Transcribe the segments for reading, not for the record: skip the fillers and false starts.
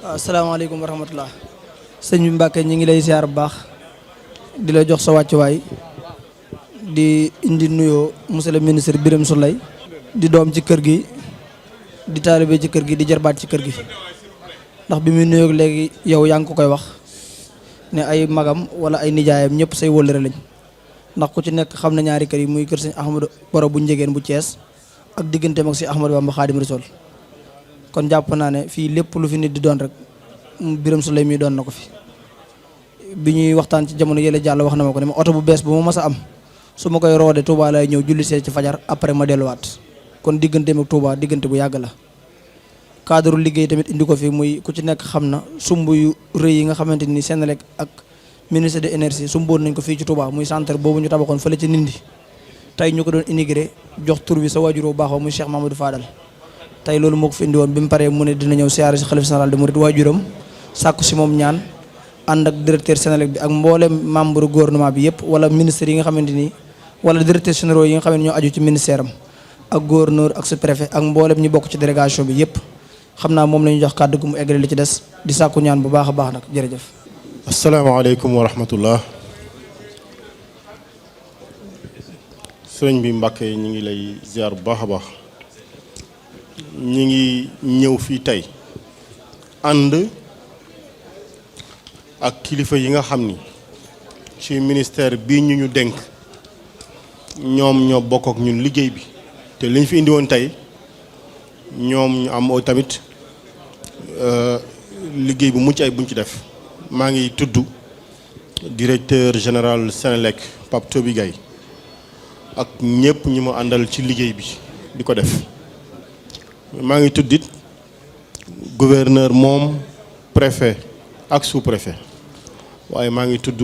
asalaamaaleykum wa rahmatulah sëñ bi Mbacke ñi ngi lay ziar bu baax di la jox sa wàccuwaay di indi nuyoo monsieur le ministre Birame Souleye di doom ci kër gi di taalibe ci kër gi di jarbaat ci kër gi ndax bi muy nuyoo léegi yow yaa ngi ko koy wax ne ay magam wala ay nijaayam ñëpp say wëllëre lañ ndax ku ci nekk xam na ñaari kër yi muy kër sëñ Ahmadou Boro bu njegeen bu Thiès ak digganteem ak si Ahmadou Bamba Xaadim Rasul kon jàpp naa ne fii lépp lu fi nit di doon rek Birame Souleye mi doon na ko fi bi ñuy waxtaan ci jamono yële jàll wax na ma ko ne ma oto bu bees bu ma mas a am su ma koy roode Touba lay ñëw julli see ci fajar après ma delluwaat kon digganteem ak Touba diggante bu yàgg la cadre liggéey tamit indi ko fi muy ku ci nekk xam na sumb yu rëy yi nga xamante ni Senelec ak ministre de l'énergie sumboon nañ ko fii ci Touba muy centre boobu ñu tabaxoon fële ci Nindi tey ñu ko doon inauguré jox tur bi sa waajur bu baaxoo muy Cheikh Mamadou Fadal tey loolu moo ko fi indi woon bi mu paree mu ne dina ñëw siyaare si xalifa général de Mouride waajuram sàkku si moom ñaan ànd ak directeur Senelec bi ak mboolem membre gouvernement bi yëpp wala ministre yi nga xamante ni wala directeur généraux yi nga xam ne ñoo aju ci ministère am ak gouverneur ak sous-préfet ak mboolem ñi bokk ci délégation bi yëpp xam naa moom la ñu jox kàddu gu mu eggale li ci des di sàkku ñaan bu baax a baax nag jërëjëf. asalaamaaleykum wa rahmatullah. sëriñ bi Mbàkke ñu ngi lay ziar bu baax a baax. ñi ngi ñëw fii tey ànd ak kilifa yi nga xam ni ci ministère bii ñu dénk ñoom ñoo bokk ak ñun liggéey bi te li ñu fi indi woon tey ñoom ñu am tamit liggéey bu mucc ay buñ ci def maa ngi tudd directeur général Senelec Pape Toby Gaye ak ñëpp ñi ma àndal ci liggéey bi di ko def maa ngi tuddit gouverneur moom préfet ak sous-préfet waaye maa ngi tudd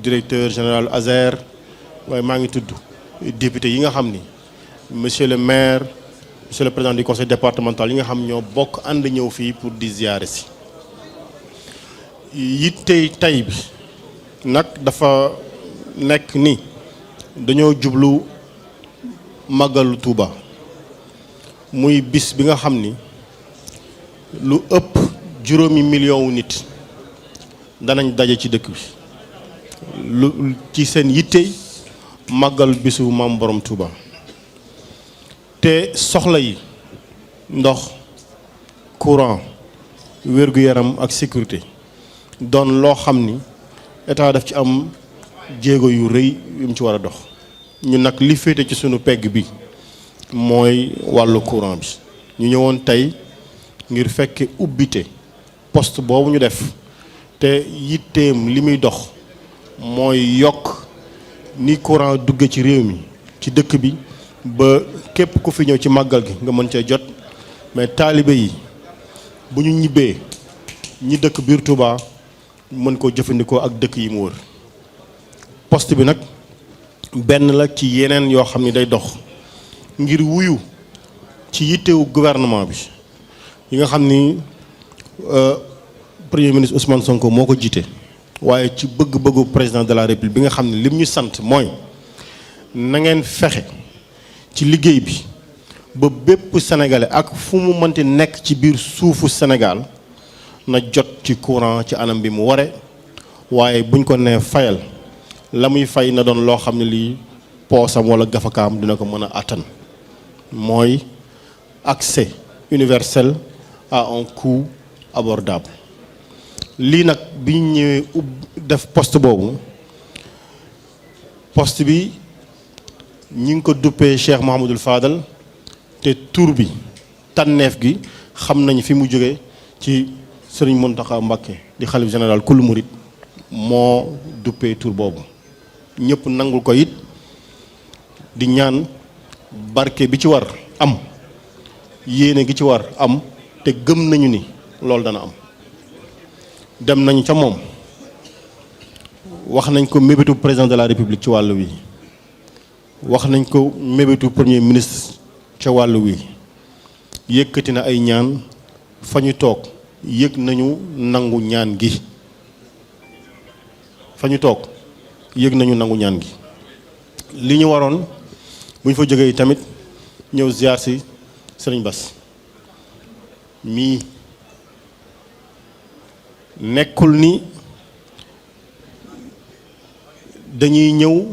directeur général ASER waaye maa ngi tudd député yi nga xam ni monsieur le maire monsieur le président du conseil départemental yi nga xam ñoo bokk ànd ñëw fii pour di ziyaare si yittey tay bi nag dafa nekk ni dañoo jublu màggalu Tuuba muy bis bi nga xam ni lu ëpp 5 millions wu nit danañ daje ci dëkk bi lu ci seen yittey màggal bisu maam borom Touba te soxla yi ndox courant wér-gu-yaram ak sécurité doon loo xam ni état daf ci am jéego yu rëy yu mu ci war a dox ñu nag li féete ci sunu pegg bi mooy wàllu courant bi ñu ñëwoon tey ngir fekke ubbite poste boobu ñu def te yitteem li muy dox mooy yokk ni courant dugge ci réew mi ci dëkk bi ba képp ku fi ñëw ci màggal gi nga mën cee jot mais taalibe yi bu ñu ñibbee ñi dëkk biir Touba mën koo jëfandikoo ak dëkk yi mu wër poste bi nag benn la ci yeneen yoo xam ni day dox ngir wuyu ci yittewu gouvernement bi yi nga xam ni premier ministre Ousmane Sonko moo ko jiite waaye ci bëgg-bëggu président de la république bi nga xam ne lim ñu sant mooy na ngeen fexe ci liggéey bi ba bépp sénégalais ak fu mu mënti nekk ci biir suufu Sénégal na jot ci courant ci anam bi mu ware waaye buñ ko nee fayal la muy fay na doon loo xam ne lii poosam wala gafakaam dina ko mën a attan mooy accès universel à un coût abordable lii nag bi ñu ñëwee def poste boobu poste bi ñi ngi ko duppee Cheikh Mouhamadoul Fadal te tur bi tànneef gi xam nañ fi mu jóge ci Serigne Mountakha Mbacké di xalif général kul murid moo duppee tur boobu ñëpp nangul ko it di ñaan barke bi ci war am yéene gi ci war am te gëm nañu ni loolu dana am dem nañu ca moom wax nañ ko mébétu président de la république ci wàllu wi wax nañ ko mébétu premier ministre ca wàllu wi yëkkati na ay ñaan fa ñu toog yëg nañu nangu ñaan gi fa ñu toog yëg nañu nangu ñaan gi li ñu waroon bu ñu fa jógee tamit ñëw ziar si Sëriñ Bass mii nekkul ni dañuy ñëw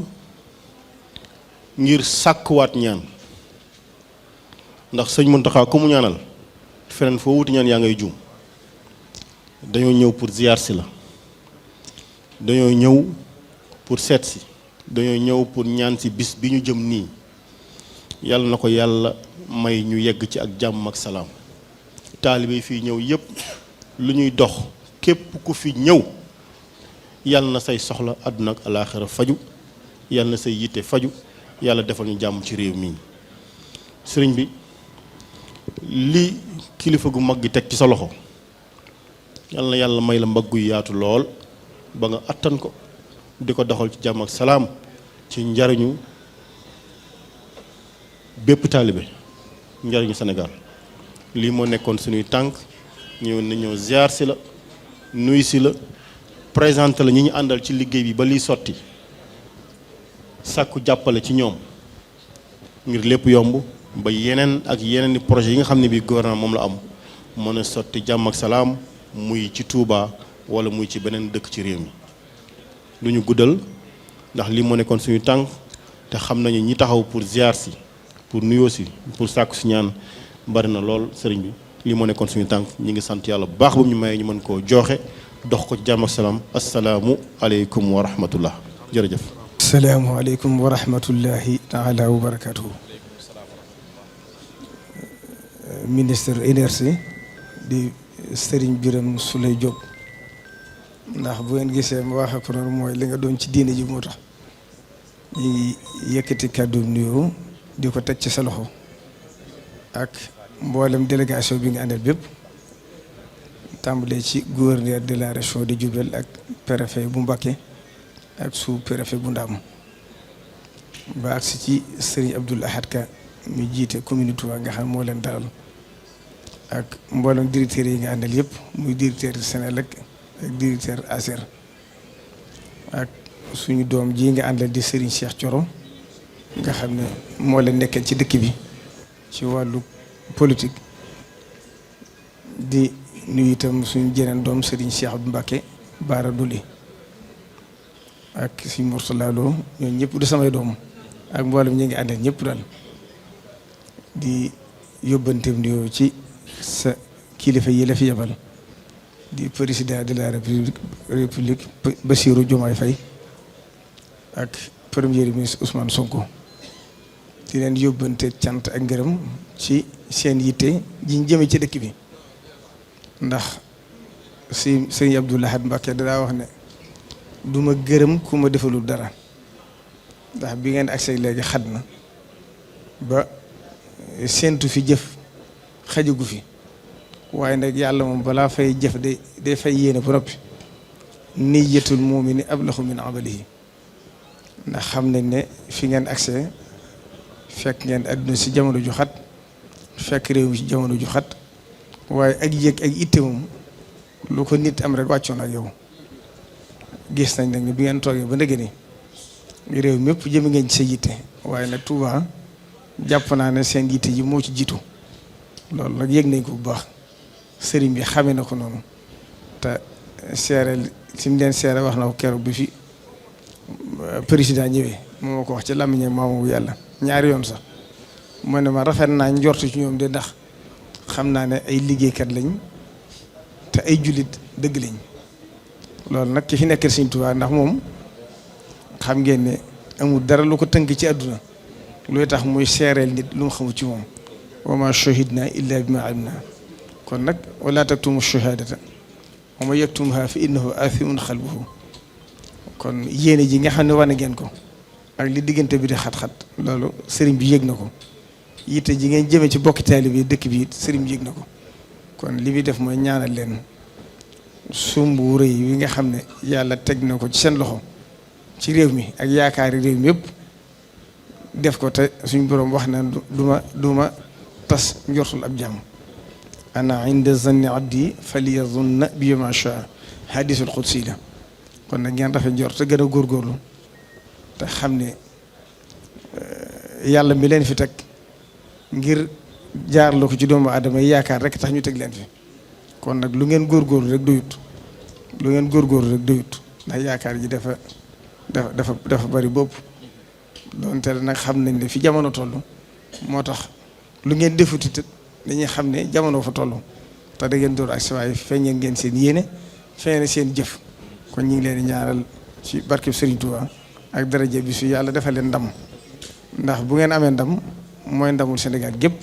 ngir sàkkuwaat ñaan ndax sëñ Muntaxa ku mu ñaanal feneen foo wuti ñaan yaa ngay juum. dañoo ñëw pour ziar si la, dañoo ñëw pour seet si, dañoo ñëw pour ñaan si bis bi ñu jëm nii yàlla na ko yàlla may ñu yegg ci ak jàmm ak salaam. taalibe yi fii ñëw yépp lu ñuy dox képp ku fi ñëw yàlla na say soxla àdduna ak alaaxira faju, yàlla na say yitte faju, yàlla defal ñu jàmm ci réew mii. sëriñ bi li kilifa gu mag gi teg ci sa loxo yàlla na yàlla may la mbaggu yaatu lool ba nga attan ko di ko doxal ci jàmm ak salaam ci njariñu bépp taalibe, njariñu Sénégal. lii moo nekkoon suñuy tànk ñëw na ñëw ziar si la, nuy si la, présenté la ñi ñu àndal ci liggéey bi ba liy sotti, sàkku jàppale ci ñoom ngir lépp yomb ba yeneen ak yeneen i projet yi nga xam ne bii gouvernement moom la am mën a sotti jàmm ak salaam, muy ci Touba wala muy ci beneen dëkk ci réew mi. du ñu guddal ndax lii moo nekkoon suñu tànk te xam nañu ñi taxaw pour ziar si, pour nuyoo si, pour sàkku si ñaan bari na lool. sëriñ bi lii moo nekkoon suñu tànk, ñi ngi sant yàlla bu baax ba ñu mayee ñu mën koo joxe dox ko ci jàmm ak salaam. asalaamu aleykum wa rahmatullah. jërëjëf. asalaamu aleykum wa rahmatullahi taala wa barakatuhu. ministre énergie di Serigne Birame Souleye Diop, ndax bu ngeen gisee ma waxe ko noonu mooy li nga doon ci diine ji moo tax ñi yëkkati kàddu nuyoo di ko teg ci sa loxo ak mboolem délégation bi nga àndal bépp, tàmbalee ci gouverneur de la région de Diourbel ak préfet bu Mbacké ak sous-préfet bu Ndam ba agsi ci Serigne Abdoul Ahad Ka mi jiite commune Touba nga xam moo leen dalal ak mboolem directeurs yi nga àndal yëpp, muy directeur Sénélec ak directeur ASER ak suñu doom ji nga àndal di Serigne Cheikh Thioro nga xam ne moo leen nekkal ci dëkk bi ci wàllu politique. di nuyu itam suñu jeneen doom Serigne Cheikh Abdou Mbacké Bara Douli ak suñu Mourtala Lo ñooñu ñëpp du samay doom ak mboolem ñi ngi àndal ñëpp daal di yóbbanteem nuyoo ci sa kilifa yi la fi yebal di président de la république Bassirou Diomaye Faye ak premier ministre Ousmane Sonko di leen yóbbante cant ak ngërëm ci seen yitte ji ñu jëme ci dëkk bi. ndax si sëñ Abdou Lahad Mbacké daa wax ne du ma gërëm ku ma defalul dara, ndax bi ngeen accès léegi xat na ba séentu fi jëf xajagu fi, waaye nag yàlla moom balaa fay jëf day fay yéene ba noppi. niyyatul mu'mini ablahu min amalihi, ndax xam nañ ne fi ngeen accès fekk ngeen adduna si jamono ju xat, fekk réew mi si jamono ju xat, waaye ak yëg ak itte moom lu ko nit am rek wàccoon ak yow. gis nañ nag bi ngeen toogee ba ndëgë ni réew mépp jëme ngeen ci sa yitte, waaye nag Touba jàpp naa ne seen yitte ji moo ci jiitu. loolu nag yëg nañ ko bu baax, sëriñ bi xamee na ko noonu te seereel si mu leen seere wax na ko keroog bi fi président ñëwee moo ma ko wax ci làmmiñ maamu yàlla ñaari yoon sax mu ne ma rafet naa njortu ci ñoom de ndax xam naa ne ay liggéeykat lañ te ay jullit dëgg lañ. loolu nag ki fi nekkee Sëriñ Tuubaa, ndax moom xam ngeen ne amul dara lu ko tënk ci àdduna luy tax muy seereel nit lu mu xamul ci moom. wa ma shahidna illa bima alimna. kon nag wala taktumu shahadata wa man yaktumha fa innahu athimun qalbuhu. kon yéene ji nga xam ne wane ngeen ko ak li diggante bi di xat-xat, loolu sëriñ bi yëg na ko. yitte ji ngeen jëmee ci bokki taalibe bi dëkk bi it sëriñ bi yëg na ko. kon li muy def mooy ñaanal leen sumbu rëy wi nga xam ne yàlla teg na ko ci seen loxo ci réew mi ak yaakaari réew mi yëpp def ko te suñ boroom wax na duma tas njortul ab jàmm. ana inda zanni abdi faliyazunna bi ma shaa hadisul qudsi la. kon nag ngeen rafet njort te gën a góorgóorlu te xam ne yàlla mi leen fi teg ngir jaarloo ko ci doomu aadama yi yaakaar rek tax ñu teg leen fi. kon nag lu ngeen góorgóorlu rek doyut, lu ngeen góorgóorlu rek doyut ndax yaakaar ji dafa bari bopp doonte nag xam nañ ne fi jamono toll moo tax lu ngeen defuti te dañuy xam ne jamono fa toll te da ngeen door ak si waaye feeñal ngeen seen yéene feeñal seen jëf kon ñu ngi leen di ñaaral ci barkeb Serigne Touba ak daraja bi su yàlla defal leen ndam ndax bu ngeen amee ndam mooy ndamul Sénégal gépp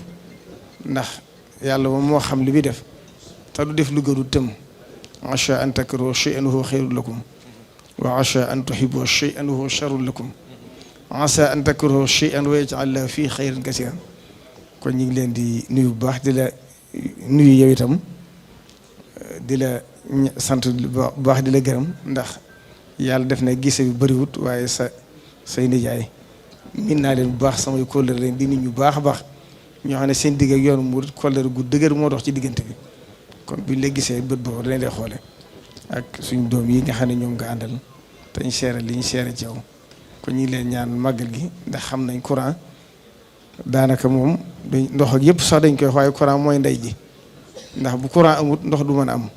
ndax yàlla moom moo xam li muy def te du def lu gënu tëm asa an takrahu shay'an huwa khayrun lakum wa asa an tuhibbu shay'an huwa sharrun lakum asa an takrahu shay'an wa yaj'al lahu fihi khayran kasiran kon ñu ngi leen di nuyu bu baax di la nuyu yow itam di la sant bu baax di la gërëm ndax yàlla def na gise bi bëriwut waaye say nijaay min naa leen bu baax samay kóllëre leen di nit ñu baax a baax ñoo xam ne seen digg ak yoonu mu kóllëre gu dëgër moo dox ci diggante bi kon buñ la gisee bët boobu dañ lay xoole ak suñ doom yi nga xam ne ñoom nga àndal te ñu seere li ñu seere ci yow kon ñu ngi leen ñaan màggal gi ndax xam nañ courant daanaka moom dañ ndox ak yëpp sax dañ koy waaye courant mooy ndey ji ndax bu courant amut ndox du mën a am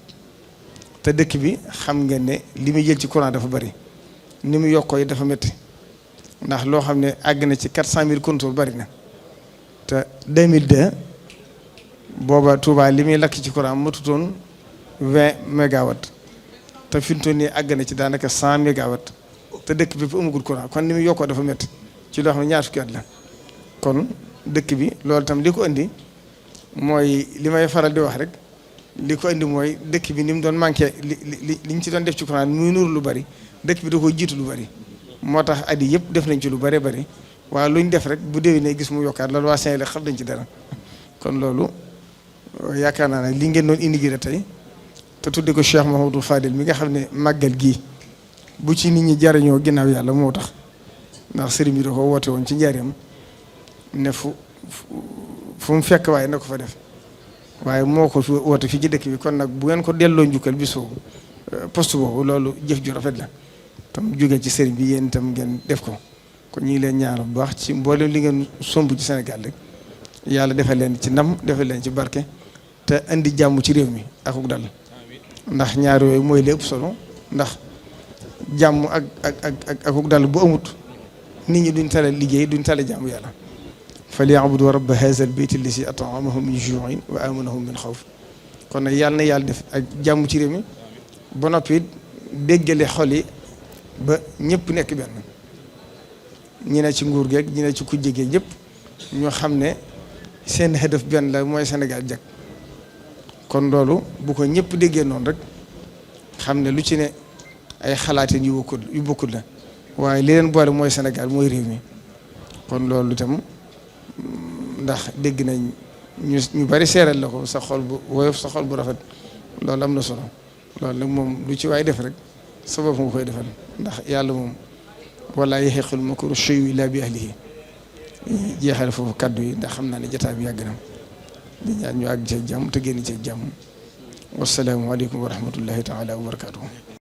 te dëkk bi xam ngeen ne li muy jël ci courant dafa bari ni mu yokkoo yi dafa métti ndax loo xam ne àgg na ci 400 000 contour bari na te 2002 booba Touba li muy lakk ci courant matutoon 20 mégawatts te fi mu toll nii àgg na ci daanaka 100 mégawatts te dëkk bi fu amagul courant kon ni mu yokkoo dafa métti ci loo xam ne ñaar fukki at la kon dëkk bi loolu tam li ko indi mooy li may faral di wax rek li ko indi mooy dëkk bi ni mu doon manqué li ñu ci doon def ci courant muy nuur lu bari dëkk bi da ko jiitu lu bari moo tax at yii yëpp def nañ ci lu bari bari waaye lu ñu def rek bu déwénee gis mu yokkaat loolu waa Sénégal xam nañ ci dara kon loolu yaakaar naa ne li ngeen doon indi tey te tudde ko Cheikh Mouhamadou Fadil mi nga xam ne màggal gii bu ci nit ñi jariñoo ginnaaw yàlla moo tax ndax sëriñ bi da ko woote woon ci njaareem ne fu mu fekk waaye na ko fa def waaye moo ko fi woote fii ci dëkk bi kon nag bu ngeen ko delloo njukkal bis boobu poste boobu loolu jëf ju rafet la tam jóge ci sëriñ bi yéen itam ngeen def ko kon ñu ngi leen ñaanal bu baax ci mboolem li ngeen somb ci Sénégal rek yàlla defal leen ci ndam defal leen ci barke te indi jàmm ci réew mi akuk dal ndax ñaar yooyu mooy li ëpp solo ndax jàmm akuk dal bu amut nit ñi duñ tale liggéey duñ tale jàmm yàlla falyabudu rabba haazal bayti allazi at'amahum min juu'in wa aamanahum min xawf kon nag yàlla na yàlla def ak jàmm ci réew mi ba noppi déggale xol yi ba ñëpp nekk benn ñi ne ci nguur geeg ñi ne ci kujje geeg ñëpp ñoo xam ne seen hadaf benn la mooy Sénégal jag kon loolu bu ko ñëpp déggee noonu rek xam ne lu ci ne ay xalaatin yu bokkul la waaye li leen boole mooy Sénégal mooy réew mi kon loolu itam ndax dégg nañ ñu bari seeral la ko sa xol bu woyof sa xol bu rafet loolu am na solo loolu nag moom lu ci waay def rek sa bopp nga koy defal ndax yàlla moom wala yahiqul makru shay'un illa bi ahlihi jeexale foofu kaddu yi ndax xam naa ne jotaay bi yàgg na di ñaan ñu àgg ci jàmm te génn ci jàmm wasalaamu aleykum wa rahmatullahi taala wa barakatuh